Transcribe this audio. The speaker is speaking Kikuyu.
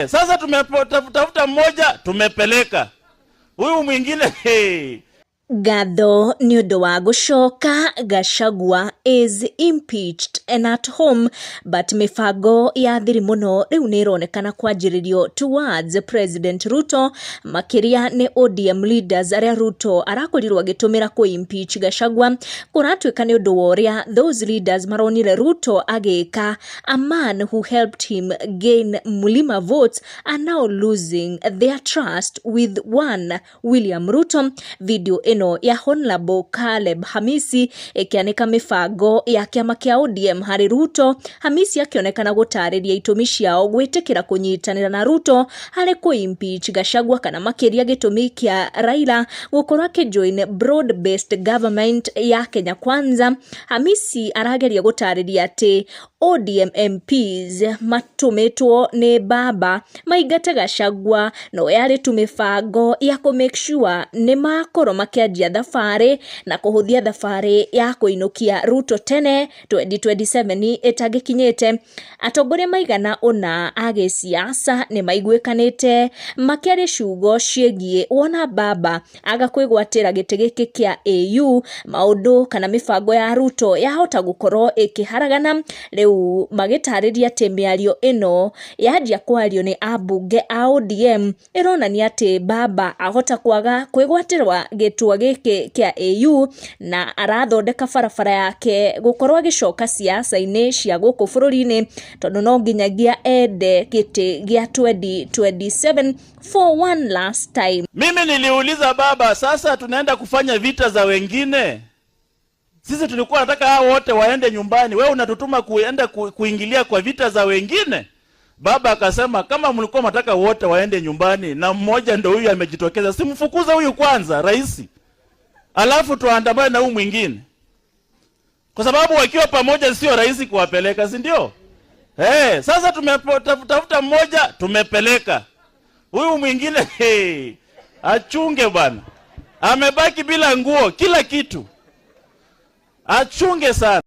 Sasa tumetafuta mmoja, tumepeleka huyu mwingine, hey. Ngatho nĩ ũndũ wa gũcoka. Gachagua is impeached and at home, but mĩbango ya thiri mũno rĩu nĩ ĩronekana kwanjĩrĩrio towards President Ruto, makĩria nĩ ODM leaders arĩa Ruto arakorirwo agĩtũmĩra kũ impeach Gachagua. Kũratuĩka nĩ ũndũ wa ũrĩa those leaders maronire Ruto agĩka, a man who helped him gain Mlima votes are now losing their trust with one William Ruto. Video ĩno ya Honorable Caleb Hamisi ĩkĩanĩka mĩbango ya kĩama kĩa ODM harĩ Ruto. Hamisi akĩonekana gũtarĩria itũmi ciao gwĩtĩkĩra kũnyitanĩra na Ruto harĩ kũ impeach Gachagua, kana makĩria gĩtũmi kĩa Raila gũkorwo akĩjoin broad based government ya Kenya Kwanza. Hamisi arageria gũtarĩria atĩ ODM MPs matũmĩtwo nĩ baba maingate Gachagua, no yarĩ tu mĩbango ya kũ make sure nĩ makorwo makĩanjia thabarĩ na kũhũthia thabarĩ ya kũinũkia Ruto tene 2027 ĩtangĩkinyĩte. Atongoria maigana ũna a gĩsiasa nĩ maiguĩkanĩte makĩaria ciugo ciĩgiĩ wona baba aga kwĩgwatĩra gĩtĩ gĩkĩ kĩa AU, maũndũ kana mĩbango ya Ruto yahota gũkorwo ĩkĩharagana. Rĩu magĩtarĩria atĩ mĩario ĩno yanjia kwario nĩ ambunge a ODM ĩronania atĩ baba ahota kwaga kwĩgwatĩrwa gĩtua gĩkĩ kĩa AU na arathondeka barabara yake gũkorwo agĩcoka siasa-inĩ cia gũkũ bũrũri-inĩ, tondũ no nginyagia ende gĩtĩ gĩa 2027 for one last time. Mimi niliuliza baba, sasa tunaenda kufanya vita za wengine? Sisi tulikuwa nataka hao wote waende nyumbani, wewe unatutuma kuenda kuingilia kwa vita za wengine? Baba akasema, kama mlikuwa mnataka wote waende nyumbani na mmoja ndo huyu amejitokeza, simfukuze huyu kwanza rais, alafu tuandamane na huyu mwingine, kwa sababu wakiwa pamoja sio rahisi kuwapeleka, si ndio? Hey, sasa tumetafuta mmoja, tumepeleka huyu mwingine, hey, achunge bwana, amebaki bila nguo, kila kitu, achunge sana.